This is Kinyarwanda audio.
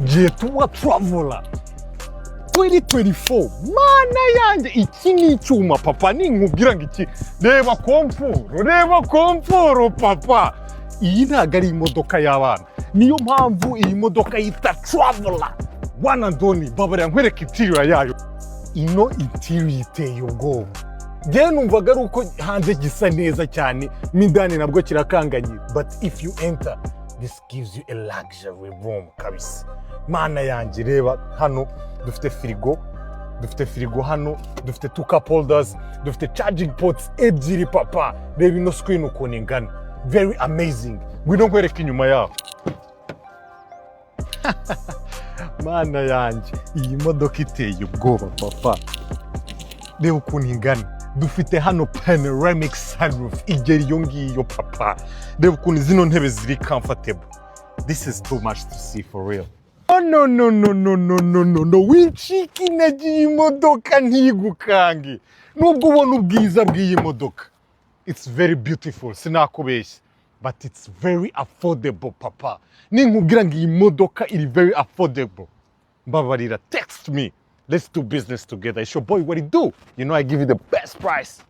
Jetour Traveler 2024. Mana yanjye, iki ni icyuma, papa. Ninkubwira ngo iki, reba comfort, reba comfort, papa. Iyi ntabwo ari imodoka y'abana, niyo mpamvu iyi modoka yita Traveler. Bwana Ndoni, babarira nkwereka interior yayo. Ino interior iteye ubwoba. Njyewe numvaga ari uko hanze gisa neza cyane, mo indani nabwo kirakanganye, but if you enter, this gives you a luxury room kabisa. Mana yanjye, reba hano dufite firigo, dufite firigo hano, dufite two cup holders, dufite charging ports ebyiri. Papa, reba ino screen ukuntu ingana, very amazing. Ngwino nkwereke inyuma yaho. Mana yanjye, iyi modoka iteye ubwoba, papa. Reba ukuntu ingana. Dufite hano panoramic sunroof igera iyo ngiyo. Papa, reba ukuntu zino ntebe ziri comfortable. This is too much to see, for real. Oh, no, no, no, no, no, no, no, no! Wicika intege, iyi modoka ntigukange. Nubwo ubona ubwiza bw'iyi modoka, it's very beautiful, sinakubeshya, but it's very affordable. Papa, ninkubwira ngo iyi modoka iri very affordable, mbabarira, text me, let's do business together. It's your boy. What it do? You know I give you the best price.